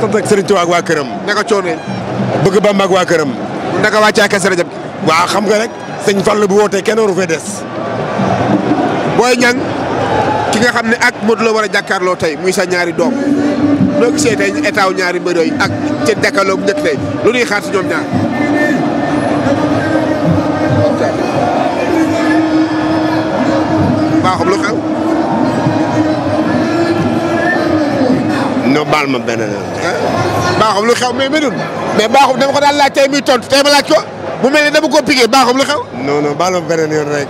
sant ak Serigne Touba ak waa këram. naka coono yi. bëgg Bamba ak waa këram. naka wàccaa Kazu Rajab. waaw xam nga rek sëñ Fall bu wootee kenn waru fee des. Boy Niang ki nga xam ne ak Modou Lo war a jàkkaarloo tey muy sa ñaari doom noo gisee tey état wu ñaari mbër yooyu ak ca dekkaloo bu njëkk tey lu ñuy xaar si ñoom ñaar. baaxum lu xew. non baal ma benn baaxum lu xew mais baaxum dama ko daan laaj tey muy tontu tey ma laaj ko mu mel ne dama ko piqué baaxum lu xew. non baal ma beneen yoon rek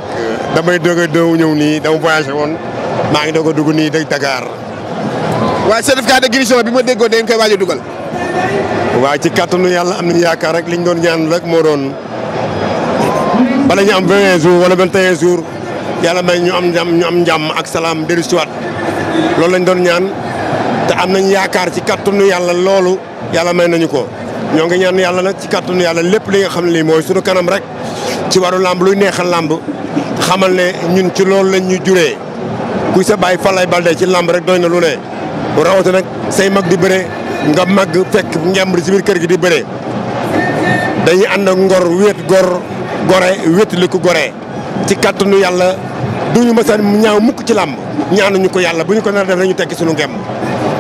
damay doog a ñëw nii dama voyagé woon maa ngi doog a dugg nii dëgg Dakar. waaye certificat de guérison bi ma déggoon dañ koy waaj a dugal. waaw ci kàttanu yàlla am nañu yaakaar rek liñ doon ñaan rek moo doon bala ñu am 20 jours wala 21 jours yàlla may ñu am njàmm ak salaam dellu si waat loolu lañ doon ñaan te am nañ yaakaar ci kàttanu yàlla loolu yàlla may nañu ko. ñoo ngi ñaan yàlla nag ci kàttanu yàlla lépp li nga xam ne lii mooy suñu kanam rek ci wàllu làmb luy neexal làmb xamal ne ñun ci loolu lañ ñu juree kuy sa bàyyi Falaye Baldé ci làmb rek doy na lu ne rawate nag say mag di bëre nga màgg fekk ngemb ci biir kër gi di bëre dañuy ànd ak ngor wéet gore wéetali ko gore ci kàttanu yàlla duñu mës a ñaaw mukk ci làmb ñaanuñu ko yàlla bu ñu ko nar def nañu tekki suñu ngemb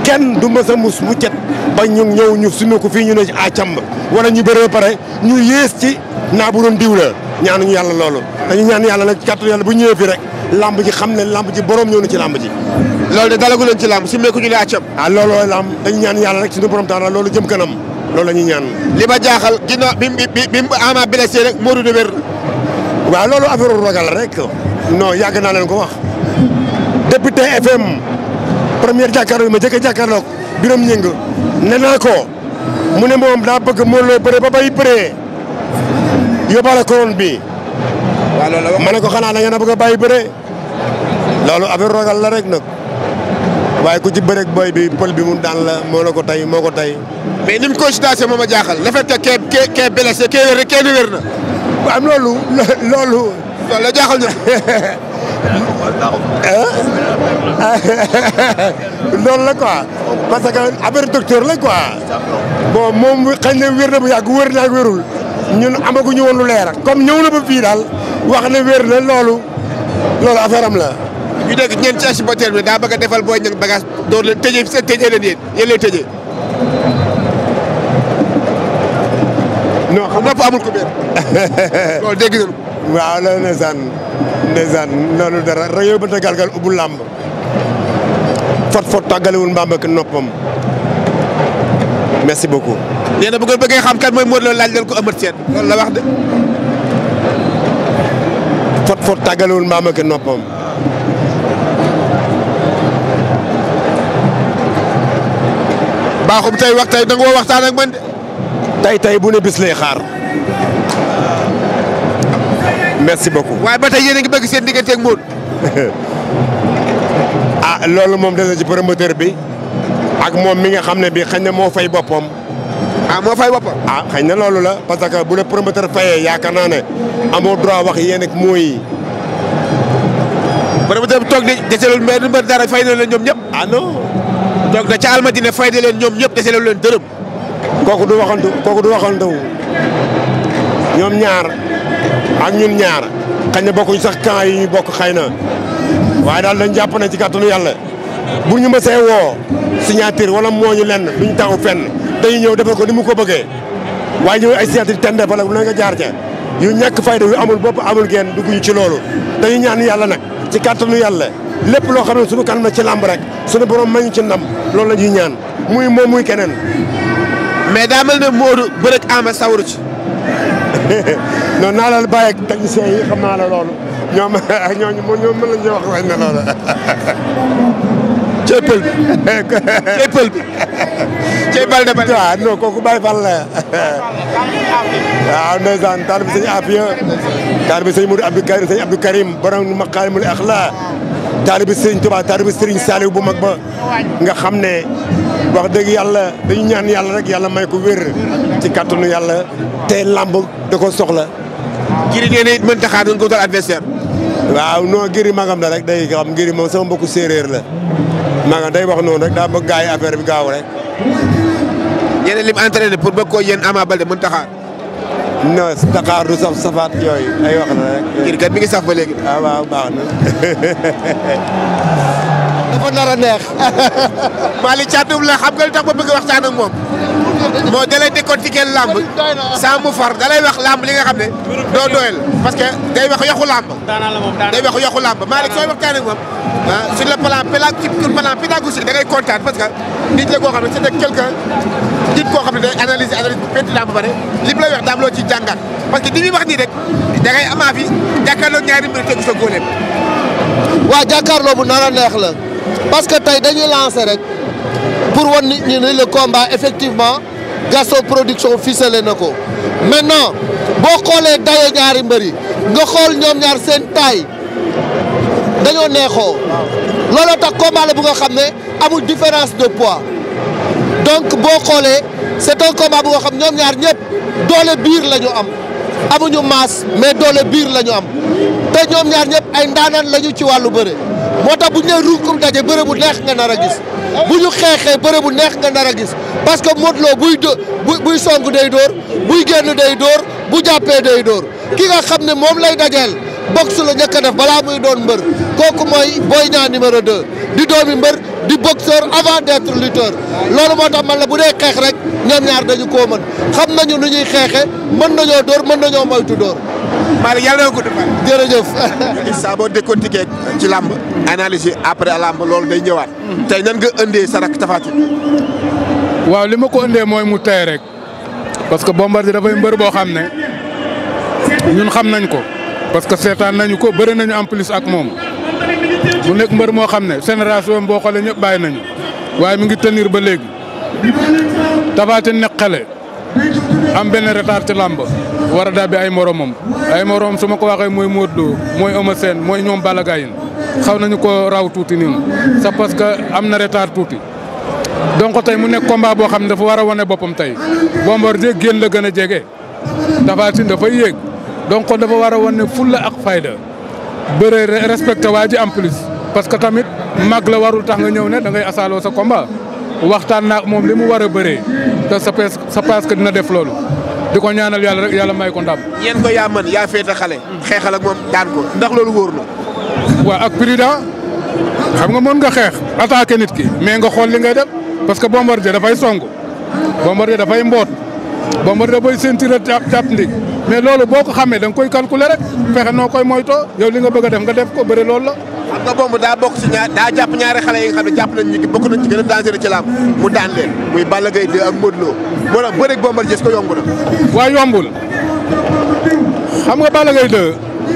kenn du mës a mus mu cet ba ñu ñëw ñu suñu ko fii ñu ne a càmb wala ñu bëree pare ñu yées ci naa bu doon diw la ñaanuñu yàlla loolu dañu ñaan yàlla nag ci kàttanu yàlla bu ñëwee fi rek lamb ji xam ne lamb ji borom ñëw na ci lamb ji. loolu de dalagu leen ci lamb si meeku ñu ne àccam. looloo lamb dañu ñaan yàlla rek suñu borom taala loolu jëm kanam loolu la ñuy ñaan. li ma jaaxal ginnaaw bi Ama blessé rek Modou de wér. waaw loolu affaire ragal rek non yàgg naa leen ko wax depuis TFM première jàkkaarloo ma jëkk a jàkkaarloo Birame Ñëng ne naa ko mu ne moom daa bëgg Modou Lo bëre ba bay bëree yóbbaale couronne bi. waaw loolu la ma ne ko xanaa da ngeen a bëgg a bàyyi bëre loolu affaire ragal la rek nag waaye ku ci bëreeg boy bi pël bi mu daan la moo ko tey. mais ni mu consultation moom a jaaxal le fait que kee blessé kee wér kee ni wér na. waaw loolu la jaaxal ñu. loolu la quoi parce que affaire docteur la quoi bon moom xëy na wér na bu yàgg wér na ak wérul ñun amaguñu woon lu leer comme ñëw na ba fii daal wax ne wér na loolu affaire am la. ñu dégg ñeent ci supporter bi daa bëgg a defal Boy Niang bagage door leen tëjee seen tëjee leen yéen lay tëjee. non xam nopp amul ko biir. loolu dégg nañu. waaw loolu ndeysaan loolu dara rajo ba te galgal ubbul làmb fot tàggalewul mbaam ak noppam merci beaucoup. nee na bu ngeen bëggee xam kan mooy Modou Lo laaj leen ko Eumeu Sène loolu la wax de. fot tàggalewul mbaam ak noppam. baaxum tey wax tey da nga woo waxtaan ak man de. tey bu ne bis lay xaar. merci beaucoup. waaye ba tey yéen a ngi bëgg seen digganteeg Modou. loolu moom des na ci promoteur bi ak moom mi nga xam ne bi xëy na moo fay boppam. moo fay boppam. xëy na loolu la parce que bu la promoteur fayee yaakaar naa ne amoo droit wax yéen ak mooy. promoteur bi toog di deselul mais du mbër dara fay na leen ñoom ñëpp. non. toog na ca Almadina fay na leen ñoom ñëpp deselul leen dërëm. kooku du waxantu ñoom ñaar ak ñun ñaar xëy na bokkuñ sax camp yi ñu bokk xëy na waaye daal dañ jàpp ne ci kàttanu yàlla bu ñu mësee woo signature wala moo ñu lenn duñ taxaw fenn dañuy ñëw defal ko ni mu ko bëggee waaye ñëw ay signature tende fa la bu na nga jaar ca yu ñàkk fayda yu amul bopp amul genn dugguñu ci loolu dañuy ñaan yàlla nag ci kàttanu yàlla lépp loo xam ne suñu kanam ci làmb rek suñu borom mañu ci ndam loolu la ñuy ñaan muy moom muy keneen. mais daa mel ne Modou bëreeg Ama sawaru ci. non naa la bàyyi ak technicien yi xam naa la loolu ñoom mën lañu wax wañ na loolu. cey pël bi cey pël bi cey bal de bal. waaw non kooku Baye Fall la waaw ndeysaan taalibe sëñ Afia taalibe sëñ Modou Abdou Karim borom Makaarimul Axlaaq taalibe sëñ Tuubaa taalibe sëriñ Saliou bu mag ba nga xam ne wax dëgg yàlla dañu ñaan yàlla rek yàlla may ko wér ci kàttanu yàlla te lamb da ko soxla. Giri nee na it mënta xaar nga ko wutal adversaire. waaw non Giri magam la rek day xam Giri moom sama mbokku séeréer la magam day wax noonu rek daa bëgg gaay affaire bi gaaw rek ñeneen lim entraîné pour bëgg koo yéen Ama Baldé mën taxaar. non Dakar du saf safaat yooyu ay wax la rek. kii kat mi ngi saf ba léegi. ah waaw baax na. dafa nar a neex. Malick Thiandoum la xam nga li tax ma bëgg a waxtaan ak moom. moo dalay décortiquer làmb saa mu far dalay wax làmb li nga xam ne doo doyal parce que day wax yokku làmb. day wax yokku làmb Malick sooy waxtaan ak moom sur le plan pédagogique da ngay kontaan parce que nit la koo xam ne c'est quelqu'un nit koo xam ne day analyse bu pertinent ba pare li mu lay wax daam loo ci jàngat parce que ni muy wax nii rek da ngay am envie jàkkaarloo ñaari mbir tegu sa góoleem. waa jàkkaarloo bu nar a neex la parce que tey dañuy lancer rek pour wan nit ñi ne le combat effectivement Gaston Production ficelé na ko maintenant boo xoolee dayo ñaari mbër yi nga xool ñoom ñaar seen taille dañoo neexoo looloo tax combat la bu nga xam ne amul différence de poids donc boo xoolee c'est un combat bu nga xam ñoom ñaar ñëpp doole biir la ñu am amuñu masse mais doole biir la ñu am te ñoom ñaar ñëpp ay ndaanaan la ñu ci wàllu bëre moo tax bu ñu nee ruukum daje bëre bu neex nga nar a gis bu ñu xeexee bëre bu neex nga nar a gis parce que Modou Lo buy song day dóor buy génn day dóor bu jàppee day dóor ki nga xam ne moom lay dajeel boxe la njëkk a def balaa muy doon mbër kooku mooy Boy Niang numéro 2 di doomi mbër di boxeur avant d'être lutteur loolu moo tax man la bu dee xeex rek ñoom ñaar dañu koo mën xam nañu nu ñuy xeexe mën nañoo dóor mën nañoo moytu dóor. Malick yàlla na ko defal. jërëjëf. saa boo décortiquer ci làmb analyser après làmb loolu day ñëwaat. tey nan nga ëndee sa rakk Tapha Tine. waaw li ma ko ëndee mooy mu tey rek parce que Bombardier dafay mbër boo xam ne ñun xam nañ ko parce que seetaan nañu ko bëri nañu en plus ak moom mu nekk mbër moo xam ne génération boo xoolee ñëpp bàyyi nañu waaye mi ngi tenir ba léegi Tapha Tine nekk xale am benn retard ci làmb war a dabbi ay moromam su ma ko waxee mooy Modou Lo mooy Eumeu Sène mooy ñoom Balla Gaye xaw nañu ko raw tuuti nii c'est parce que am na retard tuuti donc tey mu nekk combat boo xam ne dafa war a wane boppam tey Bombardier génn la gën a jege Tapha Tine dafay yéeg donc dafa war a wane fulla ak fayda bëre respecté waa ji en plus parce que tamit mag la warul tax nga ñëw ne da ngay asaaloo sa combat waxtaan naak moom li mu war a bëree te sa parce que dina def loolu di ko ñaanal yàlla rek yàlla may ko ndam. ñeen ko yaa mën yaa féete xale. xeexal ak moom daan ko ndax loolu wóor na. waaw ak prudent xam nga mën nga xeex attaqué nit ki mais nga xool li ngay def parce que Bombardier dafay song Bombardier dafay mboot Bombardier dafay ceinture jàpp ndig mais loolu boo ko xamee da nga koy calculer rek fexe noo koy moytoo yow li nga bëgg a def nga def ko bëri loolu la. xam nga bomb daa bokk ci daa jàpp ñaari xale yi nga xam ne jàpp nañ ni bokk nañ ci gën a dangereux ci làmb mu daan leen muy Balla Gaye 2 ak Modou Lo moo tax bëreeg Bombardier est-ce que yomb na. waaw yombul xam nga Balla Gaye 2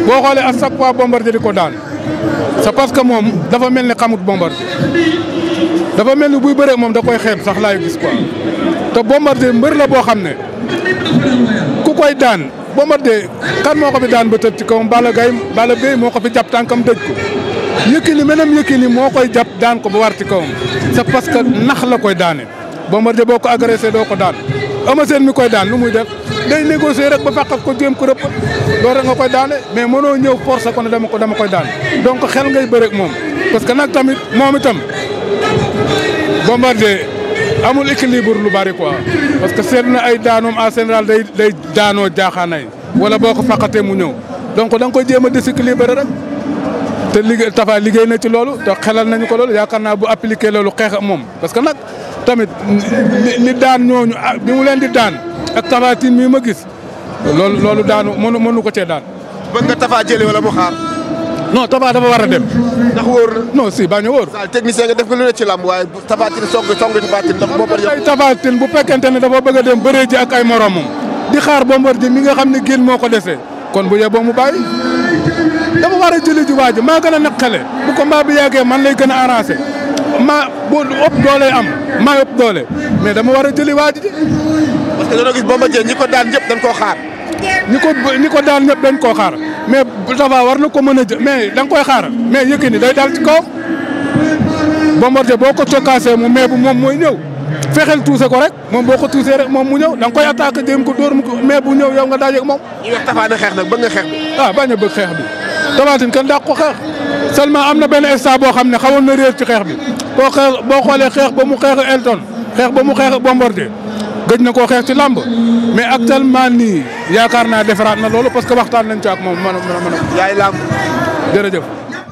boo xoolee à chaque fois Bombardier di ko daan c'est parce que moom dafa mel ni xamut Bombardier dafa mel ni buy bëreeg moom da koy xeeb sax laay gis quoi te Bombardier mbër la boo xam ne ku koy daan Bombardier kan moo ko fi daan ba tëdd ci kawam Balla Gaye moo ko fi jàpp tànkam dëj ko Yékini menam Yékini moo koy jàpp daan ko ba war ci kawam c'est parce que nax la koy daane Bombardier boo ko agressé doo ko daan Eumeu Sène mi koy daan lu muy def day négocier rek ba fàqat ko jéem ko rëpp loolu rek nga koy daane mais mënoo ñëw force ko ne dama koy daan donc xel ngay bëreeg moom parce que nag tamit moom itam Bombardier amul équilibre lu bari quoi parce que seet na ay daanoom en général day daanoo jaaxaanay wala boo ko fàqatee mu ñëw donc da nga koy jéem a déséquilibré rek te Tapha liggéey na ci loolu te xelal nañu ko loolu yaakaar naa bu appliqué loolu xeex ak moom parce que nag tamit li daan ñooñu bi mu leen di daan ak Tapha Tine mii ma gis loolu daanu mënu ko cee daan. bëgg nga Tapha jëlee wala mu xaar. non Tapha dafa war a dem. ndax wóor na. non si bañ a wóor. waaw technicien nga def ko lu ne ci làmb waaye Tapha Tine song Tapha Tine ndax Bombardier. Tapha Tine bu fekkente ne dafa bëgg a dem bëree ji ak ay moromam di xaar Bombardier mi nga xam ne génn moo ko dese kon bu yeboo mu bàyyi dafa war a jëlee ji waa ji maa gën a nekk xale bu combat bi yàggee man lay gën a arrangé maa bu ëpp doole am maa ëpp doole mais dama war a jëli waa ji. parce que dañoo gis Bombardier ñi ko daan ñëpp dañ koo xaar. ñi ko daan ñëpp dañ koo xaar mais Tapha war na ko mën a jë mais da nga koy xaar mais Yékini day dal ci kawam Bombardier boo ko cokkaasee mu mais bu moom mooy ñëw fexeel tuuse ko rek moom boo ko tuusee rek moom mu ñëw da nga koy attaqué jéem ko dóor mu ko mais bu ñëw yow nga dajeeg moom. ñu wax Tapha na xeex nag bëgg nga xeex bi. bañ a bëgg xeex bi Tapha Tine kenn dàq ko xeex seulement am na benn instant boo xam ne xawoon na réer ci xeex bi boo xoolee xeex ba mu xeex Elton xeex ba mu xeex Bombardier gëj na koo xeex ci làmb mais actuellement nii yaakaar naa defaraat na loolu parce que waxtaan nañ ci ak moom yaay làmb jërëjëf.